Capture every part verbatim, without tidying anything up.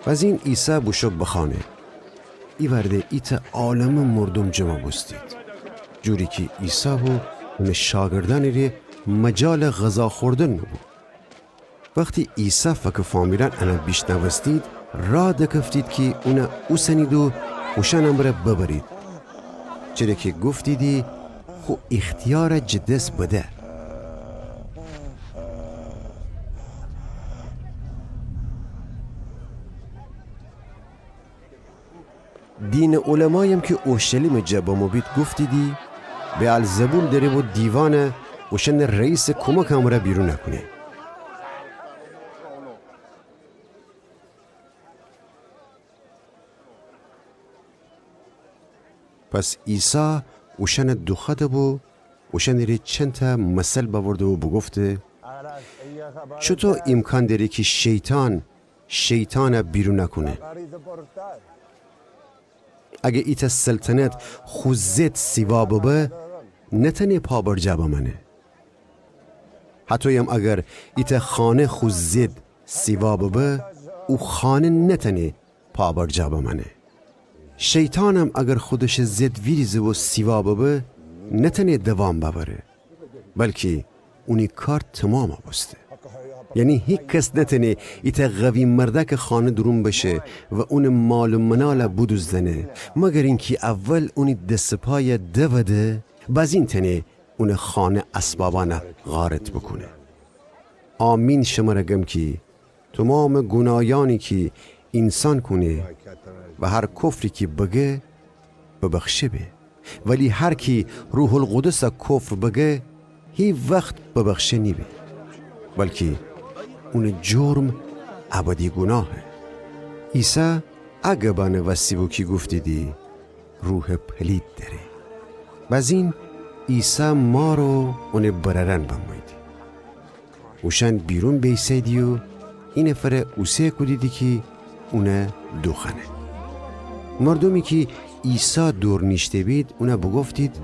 بزین عیسی بوشو بخانه. ایوأرده ایتأ عالمٚ مردوم جمع بوستید، جوری کی عیسی بو اونٚ شاگردأنٚ ره مجالٚ غذا خوردن نوبو. وختی عیسی فکٚ فامیلأن انَ بیشنوستید، راه دکفتید کی اونَ اوسنید و اوشأنٚ امرأ ببرید، چره کی گفتیدی خو ایختیارَ جٚه دس بده. دینٚ علمایم کی اورشلیمٚ جا بمو بید گفتیدی، بعلزبول دره بو دیوانَ اوشأنٚ رئیسٚ کمکٚ امرأ بیرونَ کونه. پس عیسی اوشأنَ دوخوأده بو، اوشأنٚ ره چندتأ مثل بأورده و بوگفته: چوطو ایمکان دأره کی شیطان شیطانَ بیرونَ کونه؟ اگر ایتأ سلطنت خو ضد سیوا ببه، نتأنه پابرجا بمأنه. هطویم اگر ایتأ خانه خو ضد سیوا ببه، او خانه نتأنه پابرجا بمأنه. شیطانم اگر خودشٚ ضد ویریزه و سیوا ببه، نتأنه دوام بأوره، بلکی اونی کار تومامَ بوسته. یعنی هیکس نتأنه ایتأ قوی مردأکٚ خانه دورون بشه و اونٚ مال و منالَ بودوزدأنه، مگر اینکی اول اونی دس و پایَ دوده، بزین تأنه اونٚ خانه اسبابأنَ غارت بوکونه. آمین شمره گم کی تومامٚ گوناهیأنی کی اینسان کونه و هر کفری کی بگه، ببخشه به، ولی هر کی روح‌القدسَ کفر بگه، هیوخت ببخشه نیبه، بلکی اونٚ جرم ابدی گوناهه. عیسی ا گبأنَ وستی بو کی گفتیدی روحٚ پلید دأره. بزین عیسی مار و اونٚ برأرأن بموییدی. اوشأن بیرون بیسه‌ییدی و اینفرَ اوسه کودیدی کی اونَ دوخوأنه. مردومی کی عیسی دور نیشته بید اونَ بوگفتید: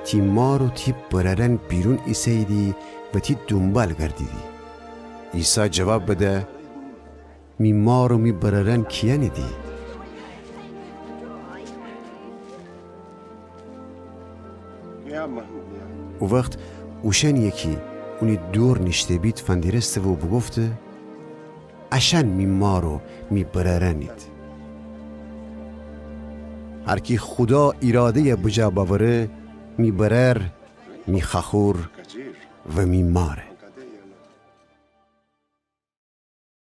تی مار و تی برأرأن بیرون ایسه‌ییدی و تی دونبال گردیدی. عیسی جواب بده: می مار و می برأرأن کیأنیدی؟ او وخت اوشأنیی کی اونی دور نیشته بید فندیرسته و بوگفته: اشأن می مار و می برأرأنید. هر کی خودا ایراده‌یَ بجا بأوره، می برأر، می خوأخور و می ماره.